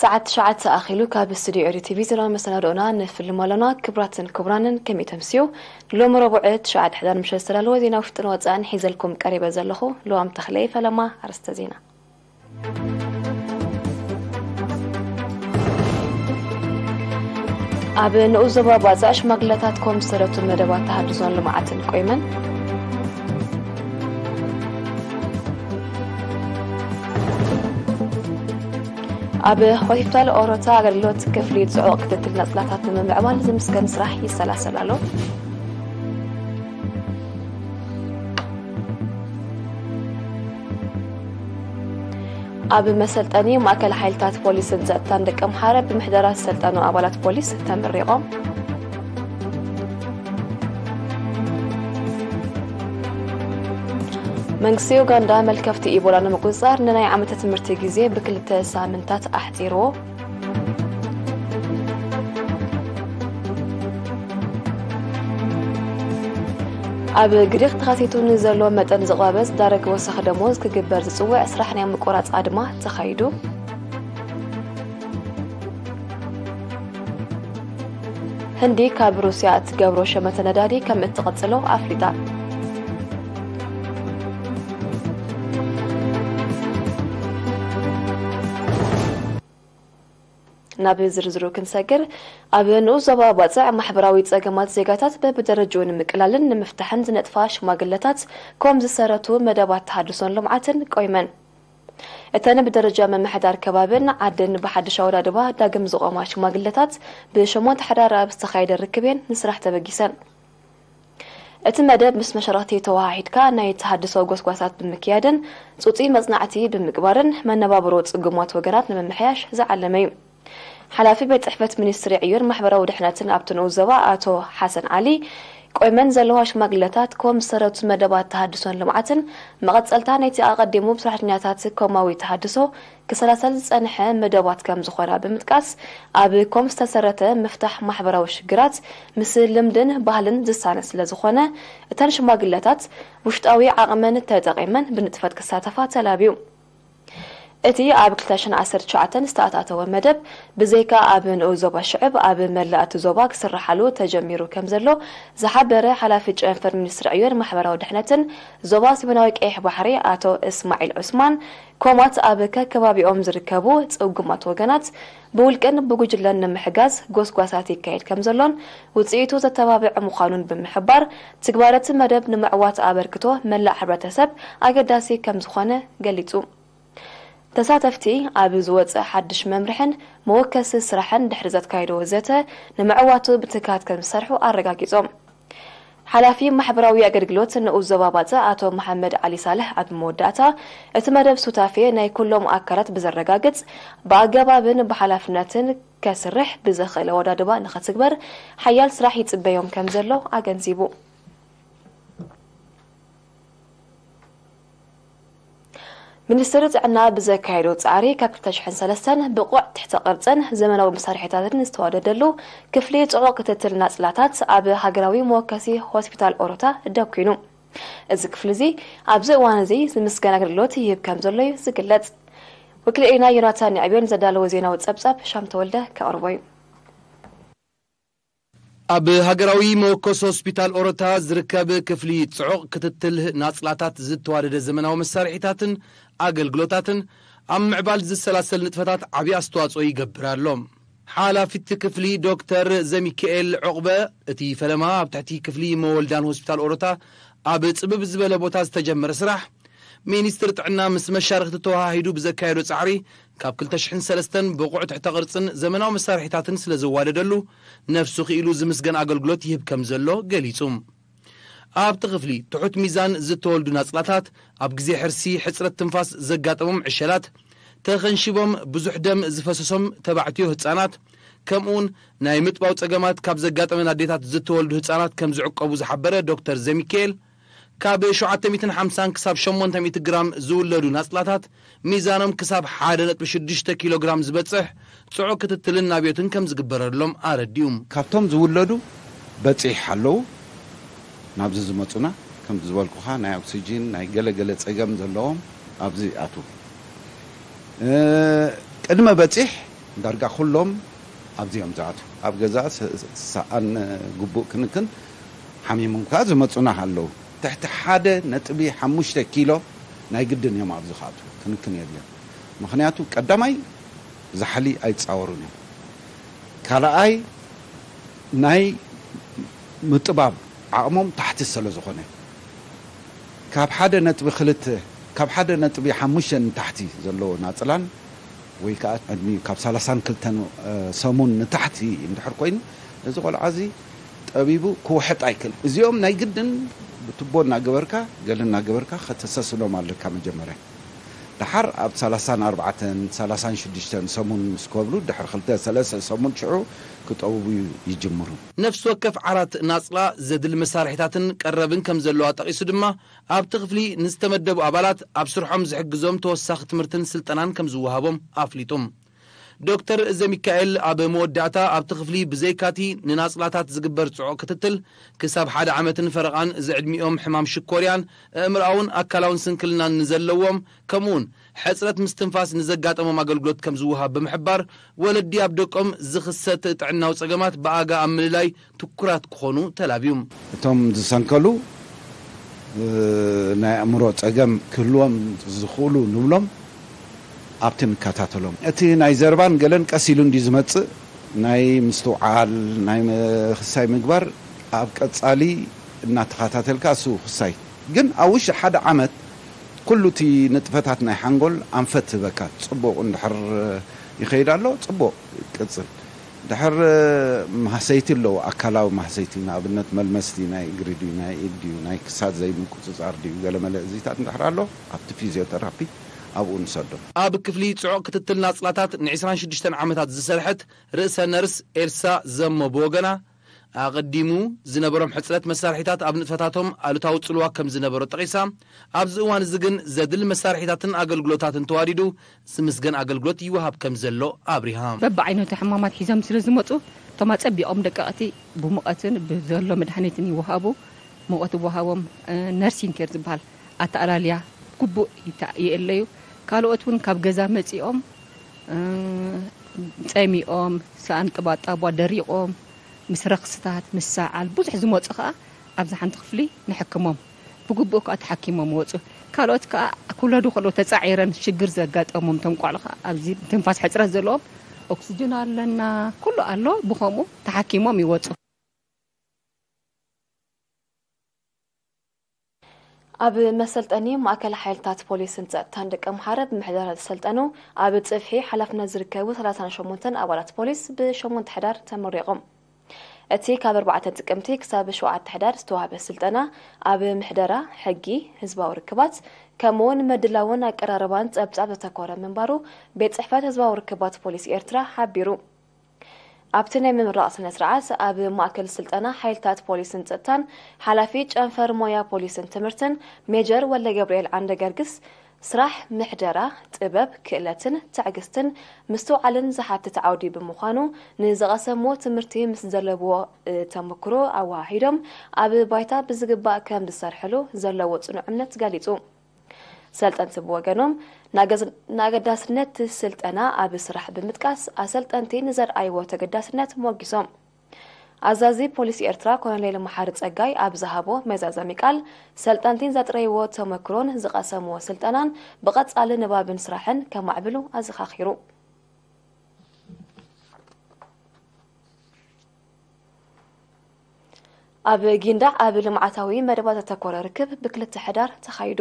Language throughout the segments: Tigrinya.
ሰዓት ትሽዓተ ኣኺሉ ካብ ስቱድዮ ኤሪ ቲቪ ዜናዊ መሰናድኦና ንፍልም ኣሎና። ክቡራትን ክቡራንን ከመይ ተምስዩ? ሎሚ ረቡዕ ትሽዓተ ሕዳር ምሸት ዝተዳለወ ዜና ውሽጥን ወጻእን ሒዘልኩም ቀሪበ ዘለኹ ልዋም ተኽለየ። ፈለማ ኣርእስተ ዜና። ኣብ ንኡስ ዞባ ባጽዕ ሽማግለታት ኮም ዝሰረቱ መደባት ተሃድሶን ልምዓትን ቆይመን። ኣብ ሆስፒታል ኦሮታ ኣገልግሎት ክፍሊ ጽዑቕ ክትትል ነጽላታት ንምምዕባል ዝምስገን ስራሕ ይሰላሰል ኣሎ። ኣብ መሰልጠኒ ማእከል ሓይልታት ፖሊስን ጸጥታን ደቂ ኣምሓረ ብምሕደራ ዝሰልጠኑ ኣባላት ፖሊስ ተመሪቖም። መንግስቲ ዩጋንዳ መልከፍቲ ኢቦላ ንምቁጽጻር ንናይ ዓመተ ትምህርቲ ግዜ ብክልተ ሳምንታት ኣሕጺርዎ። ኣብ ግሪኽ ተኸሲቱ ንዘሎ መጠን ዝቕባበ ዝዳረግ ወሰኽ ደሞዝ ክግበር ዝጽውዕ ስራሕ ናይ ምቁራጽ ኣድማ ተኻይዱ። ህንዲ ካብ ሩስያ እትገብሮ ሸመተ ነዳዲ ከም እትቕጽሎ ኣፍሊጣ። ናብ ዝርዝሩ ክንሰግር፣ ኣብ ንኡስ ዞባ ባጽዕ ማሕበራዊ ጸገማት ዜጋታት በብደረጅኡ ንምቅላልን ንምፍታሕን ዝነጥፋ ሽማግለታት ኮም ዝሰረቱ መደባት ተሃድሶን ልምዓትን ቆይመን። እተን ብደረጃ ምምሕዳር ከባብን ዓድን ብሓድሽ ኣወዳድባ ዳግም ዝቖማ ሽማግለታት ብሸሞንተ ሕዳር ኣብ ዝተኻየደ ርክብ እየን ንስራሕ ተበጊሰን። እቲ መደብ ምስ መሻርኽቲ ተወሃሂድካ ናይ ተሃድሶ ጎስጓሳት ብምክያድን ጽጹይ መጽናዕቲ ብምግባርን መነባብሮ ጽጉማት ወገናት ንምምሕያሽ ዝዓለመ እዩ። ሓላፊ ቤት ጽሕፈት ሚኒስትሪ ዕዮን ማሕበራዊ ድሕነትን ኣብቲ ንኡስ ዞባ ኣቶ ሓሰን ዓሊ፣ ቆይመን ዘለዋ ሽማግለታት ኮም ዝሰረቱ መደባት ተሃድሶን ልምዓትን መቐጸልታ ናይቲ ኣቐዲሙ ብሰራሕተኛታት ኮማዊ ተሃድሶ ክሰላሰል ዝጸንሐ መደባት ከም ዝኾና ብምጥቃስ፣ ኣብ ኮም ዝተሰረተ ምፍታሕ ማሕበራዊ ሽግራት ምስ ልምድን ባህልን ዝሳነ ስለ ዝኾነ፣ እተን ሽማግለታት ውሽጣዊ ዓቕመን ተጠቒመን ብንጥፈት ክሳተፋ ተላብዩ። እቲ ኣብ ክልተ ሽሕን ዓሰርተ ትሽዓተን ዝተኣታተወ መደብ፣ ብዘይካ ኣብ ንኡስ ዞባ ሽዕብ፣ ኣብ መላእ እቲ ዞባ ክስርሓሉ ተጀሚሩ ከም ዘሎ ዝሓበረ ሓላፊ ጨንፈር ሚኒስትሪ ዕዮን ማሕበራዊ ድሕነትን ዞባ ሰሜናዊ ቀይሕ ባሕሪ ኣቶ እስማዒል ዑስማን፣ ኮማት ኣብ ከከባቢኦም ዝርከቡ ጽጉማት ወገናት ብውልቅን ብጉጅለን ንምሕጋዝ ጎስጓሳት ይካየድ ከም ዘሎን ውጽኢቱ ዘተባብዕ ምዃኑን ብምሕባር፣ ትግባረ እቲ መደብ ንምዕዋት ኣበርክቶ መላእ ሕብረተሰብ ኣገዳሲ ከም ዝኾነ ገሊጹ። ተሳተፍቲ ኣብ ዝወጸ ሓድሽ መምርሕን መወከሲ ስራሕን ድሕሪ ዘካየድዎ ዘተ ንምዕዋቱ ብትግሃት ከም ዝሰርሑ ኣረጋጊጾም። ሓላፊ ማሕበራዊ ኣገልግሎት ንኡስ ዞባ ባጽዕ ኣቶ መሓመድ ዓሊ ሳልሕ ኣብ መወዳእታ፣ እቲ መደብ ሱታፌ ናይ ኩሎም ኣካላት ብዘረጋግጽ፣ ብኣገባብን ብሓላፍነትን ከስርሕ ብዘኽእል ኣወዳድባ ንኸትግበር ሓያል ስራሕ ይጽበዮም ከም ዘሎ ኣገንዚቡ። ሚኒስትሪ ጥዕና ብዘካየዶ ጻዕሪ፣ ካብ ክልተ ሽሕን ሰለስተን ብቑዕ ትሕተ ቅርጽን ዘመናዊ መሳርሒታትን ዝተዋደደሉ ክፍሊ ጽዑቕ ክትትል ናጽላታት ኣብ ሃገራዊ መወከሲ ሆስፒታል ኦሮታ ደኲኑ። እዚ ክፍሊ እዚ ኣብዚ እዋን እዚ ዝምስገን ኣገልግሎት ይህብ ከም ዘሎ እዩ ዝግለጽ። ወኪል ኤሪና ዮናታን ንዕብዮን ዘዳለዎ ዜናዊ ጸብጻብ ሻም ተወልደ ከቕርቦ እዩ። ኣብ ሃገራዊ መወከሲ ሆስፒታል ኦሮታ ዝርከብ ክፍሊ ጽዑቕ ክትትል ናጽላታት ዝተዋደደ ዘመናዊ መሳርሒታትን ኣገልግሎታትን ኣብ ምዕባል ዝሰላሰል ንጥፈታት ዓቢ ኣስተዋጽኦ ይገብር ኣሎ። ሓላፊት ክፍሊ ዶክተር ዘሚካኤል ዑቕበ፣ እቲ ፈለማ ኣብ ትሕቲ ክፍሊ መወልዳን ሆስፒታል ኦሮታ ኣብ ጽብብ ዝበለ ቦታ ዝተጀመረ ስራሕ፣ ሚኒስትሪ ጥዕና ምስ መሻርኽቲ ተወሃሂዱ ብዘካየዶ ጻዕሪ፣ ካብ ክልተ ሽሕን ሰለስተን ብቑዕ ትሕተ ቅርጽን ዘመናዊ መሳርሒታትን ስለ ዘዋደደሉ፣ ነፍሱ ክኢሉ ዝምስገን ኣገልግሎት ይህብ ከም ዘሎ ገሊጹ። ኣብቲ ክፍሊ ትሑት ሚዛን ዝተወልዱ ናጽላታት፣ ኣብ ግዜ ሕርሲ ሕጽረት ትንፋስ ዘጋጠሞም ዕሸላት፣ ተኸንሺቦም ብዙሕ ደም ዝፈሰሶም ተባዕትዮ ህጻናት፣ ከምኡውን ናይ ምጥባው ጸገማት ካብ ዘጋጠመን ኣዴታት ዝተወልዱ ህጻናት ከም ዝዕቀቡ ዝሓበረ ዶክተር ዘሚካኤል፣ ካብ ሸውዓተ ሚእትን ሓምሳን ክሳብ ሸሞንተ ሚእቲ ግራም ዝውለዱ ናጽላታት፣ ሚዛኖም ክሳብ ሓደ ነጥቢ ሽዱሽተ ኪሎ ግራም ዝበጽሕ ጽዑቕ ክትትልን ናብዮትን ከም ዝግበረሎም ኣረዲኡ። ካብቶም ዝውለዱ በጺሕ ኣለዉ ናብዚ ዝመጹና፣ ከም ዝበልኩኻ ናይ ኦክሲጂን ናይ ገለ ገለ ጸገም ዘለዎም ኣብዚ ይኣትዉ። እ፣ ቅድመ በጺሕ ዳርጋ ኩሎም ኣብዚኦም ዝኣትዉ ኣብ ገዛ ሰኣን ግቡእ ክንክን ሓሚሞም ከኣ ዝመጹና ኣለዉ። ትሕቲ ሓደ ነጥቢ ሓሙሽተ ኪሎ ናይ ግድን እዮም ኣብዚ ክኣትዉ፣ ክንክን የድልዮም። ምኽንያቱ ቀዳማይ ዛሕሊ ኣይጻወሩን እዮም። ካልኣይ ናይ ምጥባብ ዓቕሞም ታሕቲ ስለ ዝኾነ ካብ ሓደ ነጥቢ ክልተ ካብ ሓደ ነጥቢ ሓሙሽተ ንታሕቲ ዘለዎ ናጽላን ወይ ከዓ ዕድሚኡ ካብ ሰላሳን ክልተን ሰሙን ንታሕቲ እንድሕር ኮይኑ እዚ ቆልዓ እዚ ጠቢቡ ክውሕጥ ኣይክእል። እዚኦም ናይ ግድን ብትቦ እናገበርካ ገለ እናገበርካ ከተሰስኖም ኣለካ መጀመርያ። ደሓር ኣብ ሰላሳን ኣርባዕተን ሰላሳን ሽዱሽተን ሰሙን ምስ ከብሉ ድሕሪ ክልተ ሰለስተ ሰሙን ሽዑ ክጠብቡ ይጅምሩ። ነፍሲ ወከፍ ዓራት ናጽላ ዘድሊ መሳርሒታትን ቀረብን ከም ዘለዋ ጠቒሱ ድማ ኣብቲ ክፍሊ ንዝተመደቡ ኣባላት ኣብ ስርሖም ዝሕግዞም ተወሳኺ ትምህርትን ስልጠናን ከም ዝወሃቦም ኣፍሊጡ። ዶክተር ዘሚካኤል ኣብ መወዳእታ ኣብቲ ክፍሊ ብዘይካቲ ንናጽላታት ዝግበር ጽዑቕ ክትትል ክሳብ ሓደ ዓመትን ፈረቓን ዝዕድሚኦም ሕማም ሽኮርያን ኣእምሮኣውን ኣካላውን ስንክልናን ንዘለዎም ከምኡውን ሕጽረት ምስትንፋስ ንዘጋጠሞም ኣገልግሎት ከም ዝወሃብ ብምሕባር ወለዲ ኣብ ደቆም ዝኽሰት ጥዕናዊ ጸገማት ብኣጋ ኣብ ምልላይ ትኩራት ክኾኑ ተላብዩ። እቶም ዝሰንከሉ ናይ ኣእምሮ ጸገም ክህልዎም ዝኽእሉ ንብሎም ኣብቲ ንከታተሎም። እቲ ናይ ዘርባን ገለን ቀስ ኢሉ እንዲ ዝመጽእ ናይ ምስትውዓል ናይ ክሳይ ምግባር ኣብ ቀጻሊ እናተኸታተልካ እሱ ክሳይ ግን ኣብ ውሽጢ ሓደ ዓመት ኩሉ እቲ ንጥፈታት ናይ ሓንጎል ኣንፈት ህበካ ጽቡቕ እንድሕር ይኸይድ ኣሎ ጽቡቕ ቅጽል ድሕር ማህሰይቲ ኣለዎ ኣካላዊ ማህሰይቲ ንኣብነት መልመስቲ ናይ እግሪ ድዩ ናይ ኢድ ድዩ ናይ ክሳድ ዘይምቁፅፃር ድዩ ገለመለ እዚታት እንድሕር ኣሎ ኣብቲ ፊዚዮተራፒ ኣብኡ ንሰዶ። ኣብ ክፍሊ ጽዑቕ ክትትል ናጽላታት ን26 ዓመታት ዝሰርሐት ርእሰ ነርስ ኤልሳ ዘሞ ብወገና ኣቐዲሙ ዝነበሮም ሕጽረት መሳርሒታት ኣብ ንጥፈታቶም ኣሉታዊ ጽልዋ ከም ዝነበሮ ጠቒሳ ኣብዚ እዋን እዚ ግን ዘድሊ መሳርሒታትን ኣገልግሎታትን ተዋዲዱ ዝምስገን ኣገልግሎት ይወሃብ ከም ዘሎ ኣብሪሃ። በብዓይነቱ ሕማማት ሒዞም ስለ ዝመፁ እቶም ኣፀቢቖም ደቀቕቲ ብሙቐትን ብዘሎ መድሓኒትን ይወሃቡ። ሙቐት ይወሃቦም። ነርሲንግ ኬር ዝበሃል ኣተኣላልያ ግቡእ ይታ- ይእለዩ። ካልኦት እውን ካብ ገዛ መፂኦም ፀሚኦም ሰኣን ጥባጣቧ ደሪቖም ምስ ረኽስታት ምስ ሰዓል ብዙሕ ዝመፁ ከዓ ኣብዚ ሓንቲ ክፍሊ ንሕክሞም። ብግቡእ ከዓ ተሓኪሞም ይወፁ። ካልኦት ከዓ ክውለዱ ከለዉ ተፃዒረን ሽግር ዘጋጠሞም እቶም ቆልዑ ከዓ ኣብዚ ትንፋስ ሕፅረት ዘለዎም ኦክስጅን ኣለና ኩሉ ኣሎ ብኸምኡ ተሓኪሞም ይወፁ። ኣብ መሰልጠኒ ማእከል ሓይልታት ፖሊስን ጸጥታን ደቂ ኣምሓረ ብምሕደራ ዝሰልጠኑ ኣብ ጽፍሒ ሓላፍነት ዝርከቡ ሰላሳን ሸሞንተን ኣባላት ፖሊስ ብሸሞንተ ሕዳር ተመሪቖም። እቲ ካብ ኣርባዕተ ጥቅምቲ ክሳብ ሸውዓተ ሕዳር ዝተዋህበ ስልጠና ኣብ ምሕደራ፣ ሕጊ፣ ህዝባዊ ርክባት ከምኡውን ምድላውን ኣቀራርባን ጸብጻብ ዘተኮረ ምንባሩ ቤት ጽሕፈት ህዝባዊ ርክባት ፖሊስ ኤርትራ ሓቢሩ። ኣብቲ ናይ ምምራቕ ስነ ስርዓት ኣብ ማእከል ስልጠና ሓይልታት ፖሊስን ጸጥታን ሓላፊ ጨንፈር ሞያ ፖሊስን ትምህርትን ሜጀር ወልደገብርኤል ዓንደገርግስ ስራሕ ምሕደራ ጥበብ ክእለትን ትዕግስትን ምስትውዓልን ዝሓትት ዓውዲ ብምዃኑ ንዝቐሰምዎ ትምህርቲ ምስ ዘለብዎ ተመክሮ ኣወሃሂዶም ኣብ ባይታ ብዝግባእ ከም ዝሰርሕሉ ዘለዎ ጽኑዕ እምነት ገሊጹ። ሰልጠንቲ ብወገኖም ንኣገዳስነት ስልጠና ኣብ ስራሕ ብምጥቃስ ኣሰልጠንቲ ንዘርኣይዎ ተገዳስነት ሞጊሶም። ኣዛዚ ፖሊስ ኤርትራ ኮሎኔል መሓሪ ጸጋይ ኣብ ዝሃቦ መዛዘሚ ቃል ሰልጠንቲ ዘጥረይዎ ተመክሮን ዝቐሰምዎ ስልጠናን ብቐጻሊ ንባብን ስራሕን ከማዕብሉ ኣዘኻኺሩ። ኣብ ጊንዳዕ ኣብ ልምዓታዊ መደባት ዘተኮረ ርክብ ብክልተ ሕዳር ተኻይዱ።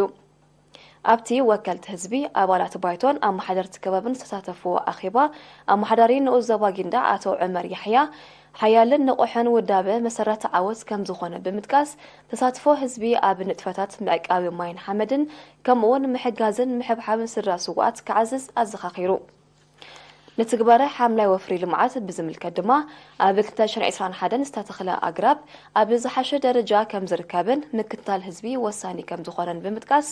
ኣብቲ ወከልቲ ህዝቢ፣ ኣባላት ባይቶን ኣመሓደርቲ ከባብን ዝተሳተፍዎ ኣኼባ ኣመሓዳሪ ንኡስ ዞባ ጊንዳዕ ኣቶ ዑመር ያሕያ ሓያልን ንቑሕን ውዳበ መሰረት ዓወት ከም ዝኾነ ብምጥቃስ ተሳትፎ ህዝቢ ኣብ ንጥፈታት ምዕቃብ ማይን ሓመድን ከምኡውን ምሕጋዝን ምሕብሓብን ስድራ ስውኣት ክዓዝዝ ኣዘኻኺሩ። ንትግበረ ሓምላይ ወፍሪ ልምዓት ብዝምልከት ድማ ኣብ ክልተ ሽሕን ዕስራን ሓደን ዝተተኽለ ኣግራብ ኣብ ዝሓሸ ደረጃ ከም ዝርከብን ምክትታል ህዝቢ ወሳኒ ከም ዝኾነን ብምጥቃስ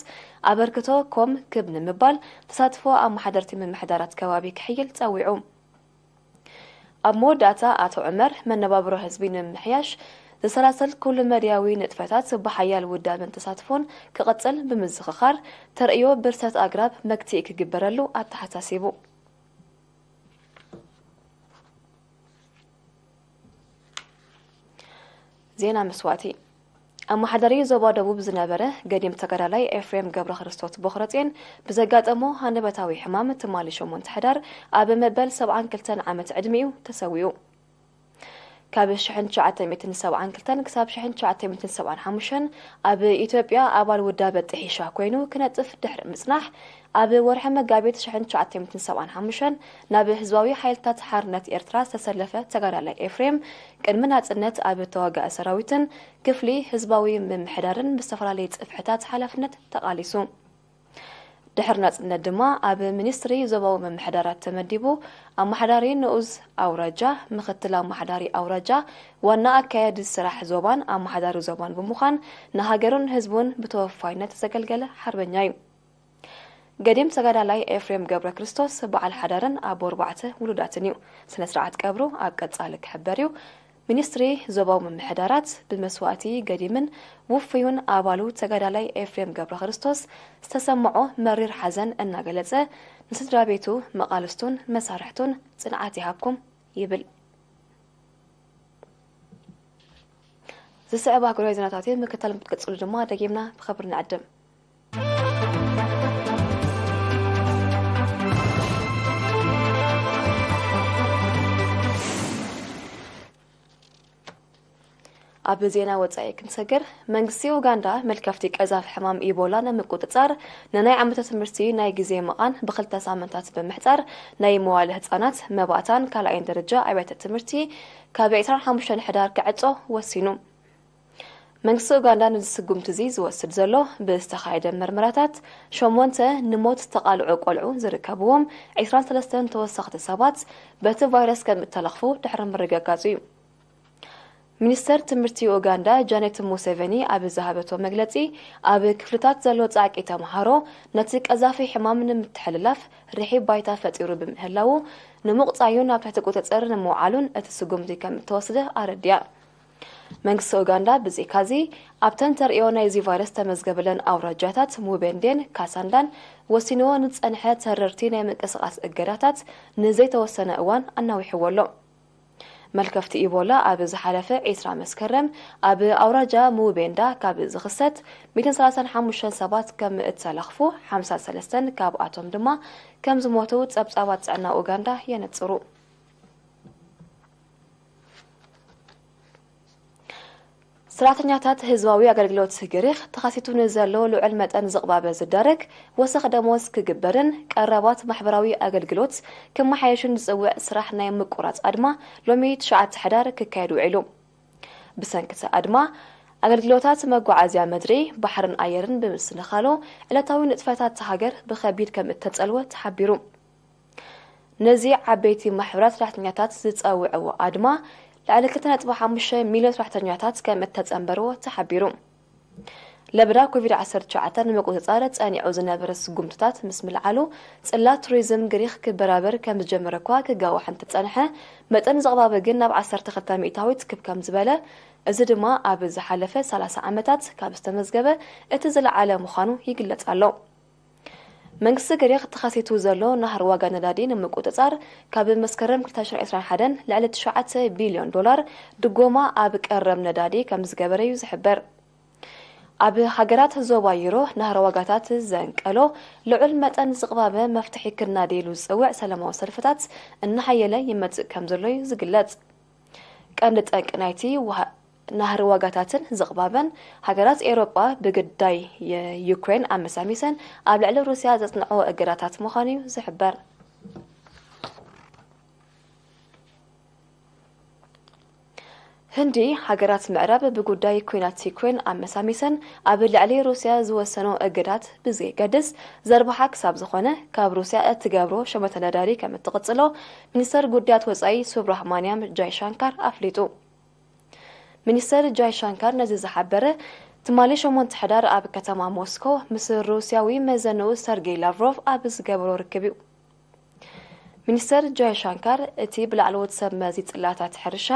ኣበርክቶ ኮም ክብ ንምባል ተሳትፎ ኣመሓደርቲ ምምሕዳራት ከባቢ ክሕይል ጸዊዑ። ኣብ መወዳእታ ኣቶ ዑመር መነባብሮ ህዝቢ ንምምሕያሽ ዝሰላሰል ኩሉ መድያዊ ንጥፈታት ብሓያል ውዳበን ተሳትፎን ክቕጽል ብምዝኽኻር ተርእዮ ብርሰት ኣግራብ መግትኢ ክግበረሉ ኣተሓሳሲቡ። ዜና መስዋእቲ። ኣመሓዳሪ ዞባ ደቡብ ዝነበረ ገዲም ተጋዳላይ ኤፍሬም ገብረክርስቶስ ቦኽረጼን ብዘጋጠሞ ሃንደበታዊ ሕማም ትማሊ ሸሞንተ ሕዳር ኣብ መበል ሰብዓን ክልተን ዓመት ዕድሚኡ ተሰዊኡ። ካብ ሽሕን ትሽዓተ ሚእትን ሰብዓን ክልተን ክሳብ ሽሕን ትሽዓተ ሚእትን ሰብዓን ሓሙሽተን ኣብ ኢትዮጵያ ኣባል ውዳበ ጥሒሻ ኮይኑ ክነጥፍ ድሕሪ ምጽናሕ፣ ኣብ ወርሒ መጋቢት ሽሕን ትሽዓተ ሚእትን ሰብዓን ሓሙሽተን ናብ ህዝባዊ ሓይልታት ሓርነት ኤርትራ ዝተሰለፈ ተጋዳላይ ኤፍሬም፣ ቅድሚ ናጽነት ኣብ እተዋግኣ ሰራዊትን ክፍሊ ህዝባዊ ምምሕዳርን ብዝተፈላለየ ጽፍሕታት ሓላፍነት ተቓሊሱ። ድሕሪ ናጽነት ድማ ኣብ ሚኒስትሪ ዞባዊ ምምሕዳራት ተመዲቡ፣ ኣመሓዳሪ ንኡስ ኣውራጃ፣ ምኽትል ኣመሓዳሪ ኣውራጃ፣ ዋና ኣካያዲ ስራሕ ዞባን ኣመሓዳሪ ዞባን ብምዃን ንሃገሩን ህዝቡን ብተወፋይነት ዘገልገለ ሓርበኛ እዩ። ገዲም ተጋዳላይ ኤፍሬም ገብረ ክርስቶስ በዓል ሓዳርን ኣቦ ኣርባዕተ ውሉዳትን እዩ። ስነ ስርዓት ቀብሩ ኣብ ቀጻሊ ክሕበር እዩ። ሚኒስትሪ ዞባዊ ምምሕዳራት ብመስዋእቲ ገዲምን ውፉዩን ኣባሉ ተጋዳላይ ኤፍሬም ገብረ ክርስቶስ ዝተሰምዖ መሪር ሓዘን እናገለጸ፣ ንስድራ ቤቱ፣ መቓልስቱን መሳርሕቱን ጽንዓት ይሃብኩም ይብል። ዝስዕብ ኣህጉራዊ ዜናታት እዩ። ምክታል ክትቅጽሉ ድማ ደጊምና ብኽብሪ ንዕድም። ኣብ ዜና ወጻኢ ክንሰግር፣ መንግስቲ ኡጋንዳ መልከፍቲ ቀዛፊ ሕማም ኢቦላ ንምቁጽጻር ንናይ ዓመተ ትምህርቲ ናይ ግዜ መቓን ብኽልተ ሳምንታት ብምሕጻር፣ ናይ መዋለ ህጻናት፣ መባእታን ካልኣይን ደረጃ ኣብያተ ትምህርቲ ካብ ዕስራን ሓሙሽተን ሕዳር ክዕጾ ወሲኑ። መንግስቲ ኡጋንዳ ነዚ ስጉምቲ እዚ ዝወስድ ዘሎ ብዝተኻየደ መርመራታት ሸሞንተ ንሞት ዝተቓልዑ ቆልዑ ዝርከብዎም ዕስራን ሰለስተን ተወሰኽቲ ሰባት በቲ ቫይረስ ከም እተለኽፉ ድሕሪ ምርግጋጹ እዩ። ሚኒስተር ትምህርቲ ኡጋንዳ ጃኔት ሙሴቬኒ ኣብ ዝሃበቶ መግለጺ፣ ኣብ ክፍልታት ዘሎ ጻዕቂ ተምሃሮ ነቲ ቀዛፊ ሕማም ንምትሕልላፍ ርሒብ ባይታ ፈጢሩ ብምህላዉ፣ ንምቑጻዩን ኣብ ትሕቲ ቁጽጽር ንምውዓሉን እቲ ስጉምቲ ከም እተወስደ ኣረዲኣ። መንግስቲ ኡጋንዳ ብዘይካዚ፣ ኣብተን ተርእዮ ናይዚ ቫይረስ ተመዝገበለን ኣውራጃታት ሙቤንዴን ካሳንዳን ወሲንዎ ንጸንሐ ተረርቲ ናይ ምንቅስቓስ እገዳታት ንዘይተወሰነ እዋን ኣናዊሕዎ ኣሎ። መልከፍቲ ኢቦላ ኣብ ዝሓለፈ ዕስራ መስከረም ኣብ ኣውራጃ ሙቤንዳ ካብ ዝኽሰት ሚእትን ሰላሳን ሓሙሽተን ሰባት ከም እተለኽፉ፣ ሓምሳን ሰለስተን ካብኣቶም ድማ ከም ዝሞቱ ጸብጻባት ጥዕና ኡጋንዳ የነጽሩ። ሰራሕተኛታት ህዝባዊ ኣገልግሎት ግሪኽ ተኸሲቱ ንዘሎ ልዑል መጠን ዝቕባበ ዝዳረግ ወሰኽ ደሞዝ ክግበርን ቀረባት ማሕበራዊ ኣገልግሎት ክመሓየሹን ዝጽውዕ ስራሕ ናይ ምቁራጽ ኣድማ ሎሚ ትሽዓተ ሕዳር ክካየድ ውዒሉ። ብሰንኪ እቲ ኣድማ፣ ኣገልግሎታት መጓዓዝያ ምድሪ፣ ባሕርን ኣየርን ብምስንኻሉ፣ ዕለታዊ ንጥፈታት እታ ሃገር ብኸቢድ ከም እተጸልወ ተሓቢሩ። ነዚ ዓበይቲ ማሕበራት ሰራሕተኛታት ዝጸውዕዎ ኣድማ፣ ልዕሊ ክልተ ነጥቢ ሓሙሽተ ሚልዮን ሰራሕተኛታት ከም እተጸንበርዎ ተሓቢሩ። ለበዳ ኮቪድ ዓሰርተ ትሽዓተ ንምቁጽጻር ጸኒዑ ዝነበረ ስጉምትታት ምስ ምልዓሉ፣ ጽላት ቱሪዝም ግሪኽ ክበራበር ከም ዝጀመረ እኳ ክጋዋሕ እንተጸንሐ፣ መጠን ዝቕባበ ግን ናብ ዓሰርተ ክልተ ሚእታዊት ክብ ከም ዝበለ፣ እዚ ድማ ኣብ ዝሓለፈ ሰላሳ ዓመታት ካብ ዝተመዝገበ እቲ ዝለዓለ ምዃኑ ይግለጽ ኣሎ። መንግስቲ ግሪኽ ተኸሲቱ ዘሎ ናህሪ ዋጋ ነዳዲ ንምቁጽጻር፣ ካብ መስከረም ክልተ ሽሕን ዕስራን ሓደን ልዕሊ ትሽዓተ ቢልዮን ዶላር ድጎማ ኣብ ቀረብ ነዳዲ ከም ዝገበረ እዩ ዝሕበር። ኣብ ሃገራት ዞባ ዩሮ ናህሪ ዋጋታት ዘንቀሎ ልዑል መጠን ዝቕባበ መፍትሒ ክናደየሉ ዝጽውዕ ሰላማዊ ሰልፍታት እናሓየለ ይመጽእ ከም ዘሎ እዩ ዝግለጽ። ቀንዲ ጠንቂ ናይቲ ውሃ-፣ ናህሪ ዋጋታትን ዝቕባበን ሃገራት ኤውሮጳ ብግዳይ የ-፣ ዩክሬን ኣመሳሚሰን ኣብ ልዕሊ ሩስያ ዘጽንዖ እገዳታት ምዃኑ እዩ ዝሕበር። ህንዲ፣ ሃገራት ምዕራብ ብጉዳይ ኲናት ዩክሬን ኣመሳሚሰን ኣብ ልዕሊ ሩስያ ዝወሰኖ እገዳት ብዘየገድስ፣ ዘርብሓ ክሳብ ዝኾነ ካብ ሩስያ እትገብሮ ሸመተ ነዳዲ ከም እትቕጽሎ ሚኒስተር ጉዳያት ወጻኢ ሱብራህማንያም ጃይሻንካር ኣፍሊጡ። ሚኒስተር ጃይሻንካር ነዚ ዝሓበረ ትማሊ ሸሞንተ ሕዳር ኣብ ከተማ ሞስኮ ምስ ሩስያዊ መዘንኡ ሰርጌይ ላቭሮቭ ኣብ ዝገበሮ ርክብ እዩ። ሚኒስተር ጃይሻንካር፣ እቲ ብላዕለዎት ሰብ መዚ ጽላታት ሕርሻ፣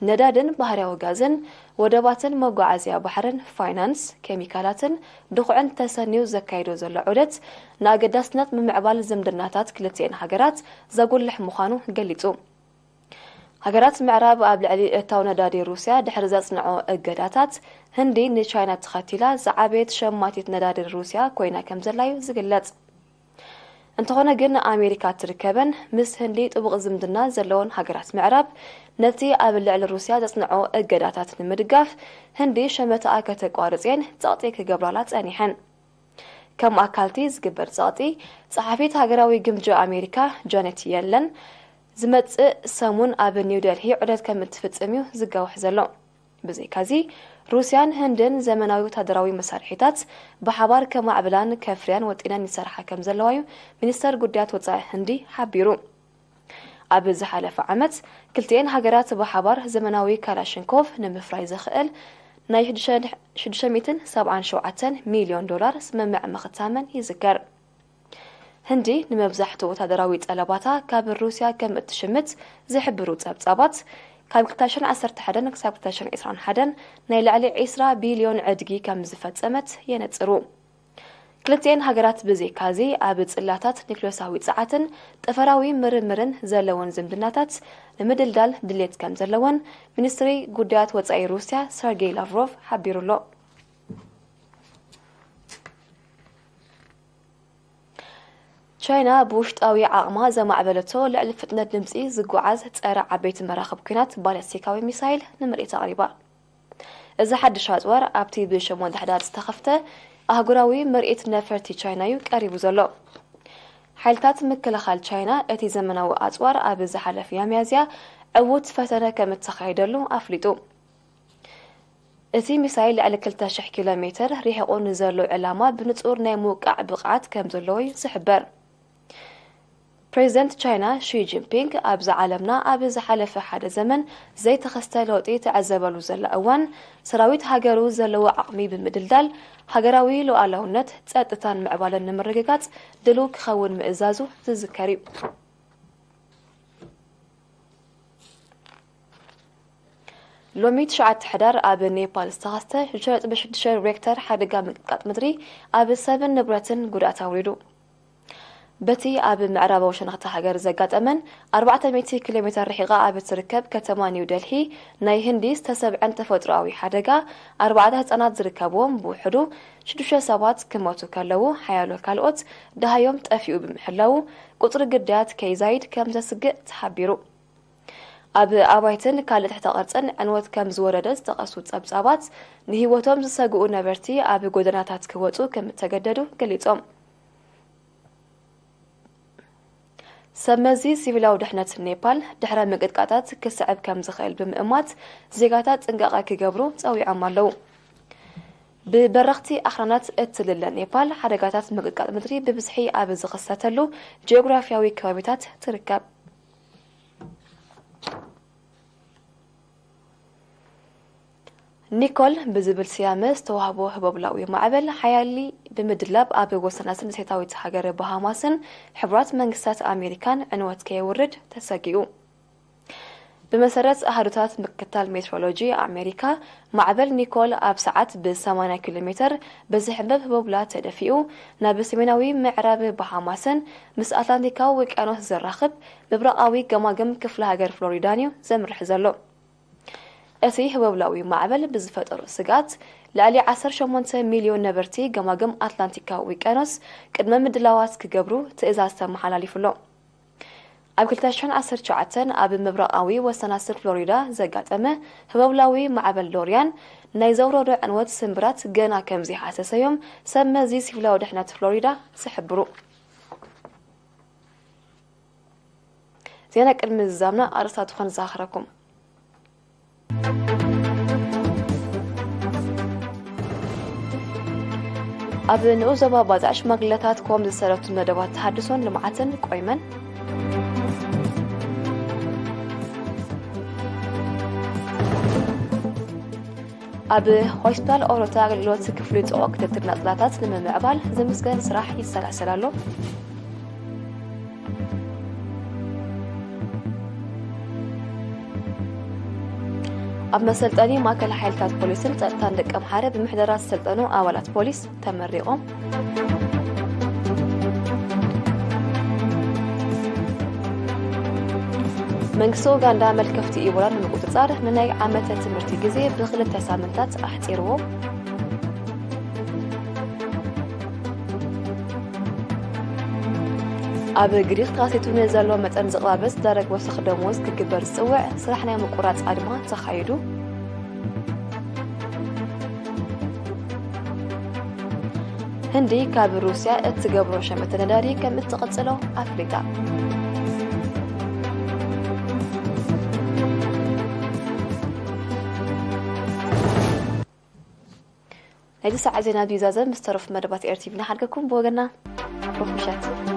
ነዳድን ባህርያዊ ጋዝን፣ ወደባትን መጓዓዝያ ባሕርን፣ ፋይናንስ፣ ኬሚካላትን ድኹዕን ተሰንዩ ዘካይዶ ዘሎ ዑደት፣ ንኣገዳስነት ምምዕባል ዝምድናታት ክልቲኤን ሃገራት ዘጉልሕ ምዃኑ ገሊጹ። ሃገራት ምዕራብ ኣብ ልዕሊ እታው ነዳዲ ሩስያ ድሕሪ ዘጽንዖ እገዳታት፣ ህንዲ ንቻይና ተኸቲላ ዝዓበየት ሸማቲት ነዳዲ ሩስያ ኮይና ከም ዘላዩ ዝግለጽ። እንተኾነ ግን፣ ኣሜሪካ ትርከበን ምስ ህንዲ ጥቡቕ ዝምድና ዘለዎን ሃገራት ምዕራብ፣ ነቲ ኣብ ልዕሊ ሩስያ ዘጽንዖ እገዳታት ንምድጋፍ፣ ህንዲ ሸመታኣ ከተቋርጽ እየን ጸቕጢ ክገብራላ ጸኒሐን። ከም ኣካልቲ ዝግበር ጸቕጢ፣ ጸሓፊት ሃገራዊ ግምጃ ኣሜሪካ ጃኔት የለን፣ ዝመጽእ ሰሙን ኣብ ኒው ደልሂ ዑደት ከም እትፍጽም እዩ ዝጋውሕ ዘሎ። ብዘይካዚ፣ ሩስያን ህንድን ዘመናዊ ወታደራዊ መሳርሒታት ብሓባር ከማዕብላን ከፍርያን ወጢነን ይሰርሓ ከም ዘለዋ እዩ ሚኒስተር ጉዳያት ወጻኢ ህንዲ ሓቢሩ። ኣብ ዝሓለፈ ዓመት፣ ክልቲኤን ሃገራት ብሓባር ዘመናዊ ካላሽንኮቭ ንምፍራይ ዘኽእል ናይ ሽዱሽተ ሚእትን ሰብዓን ሸውዓተን ሚልዮን ዶላር ስምምዕ ምኽታመን ይዝከር። ህንዲ ንመብዛሕትኡ ወታደራዊ ጠለባታ ካብ ሩስያ ከም እትሽምት ዝሕብሩ ጸብጻባት፣ ካብ ክልተ ሽሕን ዓሰርተ ሓደን ክሳብ ክልተ ሽሕን ዕስራን ሓደን ናይ ልዕሊ ዕስራ ቢልዮን ዕድጊ ከም ዝፈጸመት የነጽሩ። ክልቲኤን ሃገራት ብዘይካዚ ኣብ ጽላታት ኒክሌሳዊ ጸዓትን ጠፈራዊ ምርምርን ዘለወን ዝምድናታት ንምድልዳል ድሌት ከም ዘለወን ሚኒስትሪ ጉዳያት ወጻኢ ሩስያ ሰርጌይ ላቭሮቭ ሓቢሩ ኣሎ። ቻይና ብውሽጣዊ ዓቕማ ዘማዕበለቶ ልዕሊ ፍጥነት ድምጺ ዝጓዓዝ ጸረ ዓበይቲ መራኽብ ኲናት ባለስቲካዊ ሚሳይል ንምርኢት ኣቕሪባ። እዚ ሓድሽ ኣጽዋር ኣብቲ ብሸሞንተ ሕዳር ዝተኸፍተ ኣህጉራዊ ምርኢት ነፈርቲ ቻይና እዩ ቀሪቡ ዘሎ። ሓይልታት ምክልኻል ቻይና እቲ ዘመናዊ ኣጽዋር ኣብ ዝሓለፈ ሚያዝያ ዕዉት ፈተነ ከም እተኻየደሉ ኣፍሊጡ። እቲ ሚሳይል ልዕሊ ክልተ ሽሕ ኪሎ ሜተር ርሒቑ ንዘሎ ዕላማ ብንጹር ናይ ምውቃዕ ብቕዓት ከም ዘለዎ እዩ ዝሕበር። ፕሬዚደንት ቻይና ሺ ጂንፒንግ፣ ኣብዚ ዓለምና ኣብ ዝሓለፈ ሓደ ዘመን ዘይተኸስተ ለውጢ ትዕዘበሉ ዘላ እዋን፣ ሰራዊት ሃገሩ ዘለዎ ዓቕሚ ብምድልዳል፣ ሃገራዊ ሉዓላውነት፣ ጸጥታን ምዕባለን ንምርግጋጽ ድሉው ክኸውን ምእዛዙ ዝዝከር እዩ። ሎሚ ትሽዓተ ሕዳር ኣብ ኔፓል ዝተኸስተ ሽዱሽተ ነጥቢ ሽዱሽተ ሬክተር ሓደጋ ምንቅጥቃጥ ምድሪ ኣብ ሰብን ንብረትን ጉድኣት ኣውሪዱ። በቲ ኣብ ምዕራባዊ ሸነኽቲ ሃገር ዘጋጠመን ኣርባዕተ ሚእቲ ኪሎ ሜተር ርሒቓ ኣብ እትርከብ ከተማ ኒው ደልሂ ናይ ህንዲ ዝተሰብዐን ተፈጥሮኣዊ ሓደጋ፣ ኣርባዕተ ህጻናት ዝርከብዎም ብውሕዱ ሽዱሽተ ሰባት ክሞቱ ከለዉ፣ ሓያሎ ካልኦት ደሃዮም ጠፊኡ ብምሕላዉ፣ ቁጽሪ ግዳያት ከይዛይድ ከም ዘስግእ ተሓቢሩ። ኣብ ኣባይትን ካልእ ትሕተ ቅርጽን ዕንወት ከም ዝወረደ ዝጠቐሱ ጸብጻባት፣ ንህይወቶም ዝሰግኡ ነበርቲ ኣብ ጎደናታት ክወጹ ከም እተገደዱ ገሊጾም። ሰብ መዚ ሲቪላዊ ድሕነት ኔፓል፣ ድሕረ ምንቅጥቃጣት ክስዕብ ከም ዝኽእል ብምእማት፣ ዜጋታት ጥንቃቐ ክገብሩ ጸዊዖም ኣለዉ። ብበረኽቲ ኣኽራናት እትልለ ኔፓል፣ ሓደጋታት ምንቅጥቃጥ ምድሪ ብብዝሒ ኣብ ዝኽሰተሉ ጂኦግራፊያዊ ከባቢታት ትርከብ። ኒኮል ብዝብል ስያመ ዝተዋህቦ ህቦብላዊ ማዕበል ሓያሊ ብምድላብ ኣብ ወሰናስን ደሴታዊት ሃገር ባሃማስን ሕቡራት መንግስታት ኣሜሪካን ዕንወት ከየውርድ ተሰጊኡ። ብመሰረት ኣሃዱታት ምክትታል ሜትሮሎጂ ኣሜሪካ፣ ማዕበል ኒኮል ኣብ ሰዓት ብ ሰማንያ ኪሎ ሜተር ብዝሕንበብ ህቦብላ ተደፊኡ ናብ ሰሜናዊ ምዕራብ ባሃማስን ምስ ኣትላንቲካዊ ውቅያኖስ ዘራኽብ ምብራቓዊ ገማግም ክፍለ ሃገር ፍሎሪዳን እዩ ዘምርሕ ዘሎ። እቲ ህቦብላዊ ማዕበል ብዝፈጠሮ ስግኣት፣ ልዕሊ ዓሰርተ ሸሞንተ ሚልዮን ነበርቲ ገማግም ኣትላንቲካዊ ውቅያኖስ ቅድመ ምድላዋት ክገብሩ ትእዛዝ ተመሓላሊፉ ኣሎ። ኣብ ክልተ ሽሕን ዓሰርተ ትሽዓተን ኣብ ምብራቓዊ ወሰናስን ፍሎሪዳ ዘጋጠመ ህቦብላዊ ማዕበል ዶርያን ናይ ዘውረዶ ዕንወት ስምብራት ገና ከም ዘይሃሰሰዮም ሰብ መዚ ሲቪላዊ ድሕነት ፍሎሪዳ ዝሕብሩ። ዜና ቅድሚ ዝዛምና ኣርእስታቱ ከነዘኻኽረኩም። ኣብ ንኡስ ዞባ ባጽዕ ሽማግለታት ኮም ዝሰረቱ መደባት ተሃድሶን ልምዓትን ቆይመን። ኣብ ሆስፒታል ኦሮታ ኣገልግሎት ክፍሊ ጽዑቕ ክትትል ናጽላታት ንምምዕባል ዝምስገን ስራሕ ይሰላሰል ኣሎ። ኣብ መሰልጠኒ ማእከል ሓይልታት ፖሊስን ጸጥታን ደቀምሓረ ብምሕደራ ዝሰልጠኑ ኣባላት ፖሊስ ተመሪቖም። መንግስቲ ኡጋንዳ መልከፍቲ ኢቦላ ንምቁጽጻር ንናይ ዓመተ ትምህርቲ ግዜ ብኽልተ ሳምንታት ኣሕጺርዎ። ኣብ ግሪኽ ተኻሲቱ ንዘሎ መጠን ዝቕባበ ዝዳረግ ወሰኽ ደሞዝ ክግበር ዝጽውዕ ስራሕ ናይ ምቁራጽ ኣድማ ተኻይዱ። ህንዲ ካብ ሩስያ እትገብሮ ሸመተ ነዳዲ ከም እትቕጽሎ ኣፍሊጣ። ናይዚ ሰዓት ዜና ዲዛዘ ምስ ተረፉ መደባት ኤርቲቪ ንሓልከኩም ብወገና ርሑስ ምሸት።